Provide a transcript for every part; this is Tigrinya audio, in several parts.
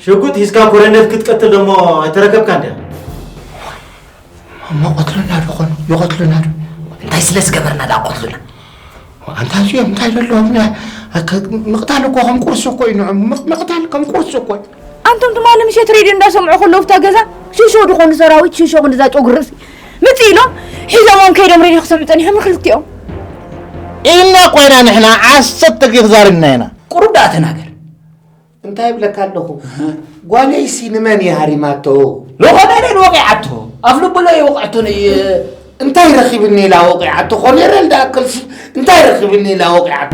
ሽጉጥ ሒዝካ ኮረነት ክትቀትል ደሞ ኣይተረከብካ እንድያ። እሞ ቀትሉና ዶ ኾኑ? ይቐትሉና ዶ? እንታይ ስለ ዝገበርና ደኣ ቀትሉና? ኣንታ እዚኦም እንታይ ዘለዎም? ምቕታል እኮ ከም ቁርሲ እኮ እዩ ንዖም። ምቕ- ምቕታል ከም ቁርሲ እኮ እዩ። ኣንቶም ትማሊ ምሸት ሬድዮ እንዳሰምዑ ከለዉ ኣብታ ገዛ ሽሾ ድኾኑ ሰራዊት ሽሾ ክንድዛ ጨጉሪ ርእሲ ምጽእ ኢሎም ሒዞሞም ከይዶም ሬድዮ ክሰምዑ ጸኒሖም ንክልቲኦም። ኢልና ኮይና ንሕና ዓሰርተ ግዜ ተዛሪብና ኢና። ቁሩብ ደኣ ተናገር። እንታይ ይብለካ ኣለኹ? ጓለይሲ ንመን እያ ሃሪማቶ? ለኾነ ኢለ ወቂዓቶ። ኣፍ ልቡ ለ ይወቕዕቶ ነይ እንታይ ረኺብኒ ኢላ ወቂዓቶ? ኮኔሬል ደኣክልሲ እንታይ ረኺብኒ ኢላ ወቂዓቶ?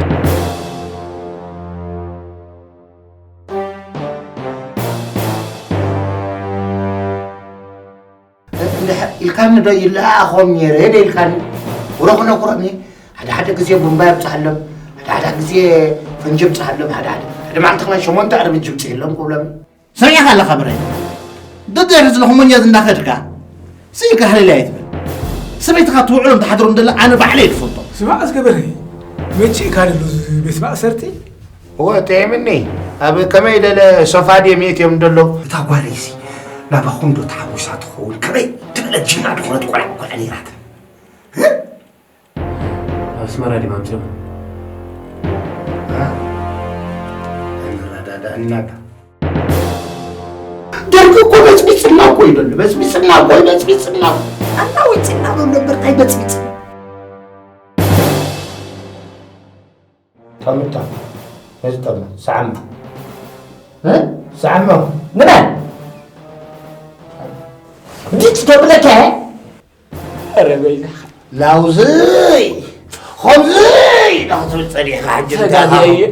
እንድሕር ኢልካኒ ዶ ይለኣኾም ነይረ ዶ ኢልካኒ? ውረኹነ ኩረኒ ሓደ ሓደ ግዜ ቡምባ የብፅሐሎም፣ ሓደ ሓደ ግዜ ፈንጂ የብፅሐሎም፣ ሓደ ሓደ ሓደ መዓልቲ ከማን ሸሞንተ ዕርምጂ ይብፅሐሎም ክብሎም። ሰሚዕካ ኣለኻ ብረ ደደር ዝለኹሞኛ ዝናኸድካ ስኢልካ ሃለልያ ኣይትበል። ሰበይትኻ ትውዕሎም ትሓድሮም ደላ ኣነ ባዕለ ይትፈልጦ። ስማዕ እስከ በርሄ፣ መቺእካ ደሎ እዚ ቤት ማእሰርቲ? እወ ተየምኒ ኣብ ከመይ ደለ ሶፋ ድዮም የእትዮም ደሎ? እታ ጓለይሲ ናባኹም ዶ ተሓዊሳ ትኸውን? ከመይ ትብለ ጅግና ዝኾነት ቆልዓ እኮ እያ ነይራትኒ። ኣስመራ ዲማ ኣምፅኦም ንረዳዳእ እናባ ደርጊ እኮ በፅቢፅና እኮ እዩ ዘሎ። በፅቢፅና እኮ እዩ በፅቢፅና። ኣና ወፂና ዶ ነበር ታይ በፅቢፅና። ጠምጣ ነዚ ጠማ ሰዓማ ሰዓማ ንበል ድጭ ተብለካ ኧረ በይዛኻ ላውዝይ ኸምዝይ ኢኻ ትብል ጸኒሕኻ ሕጂ ተጋግየ እየ።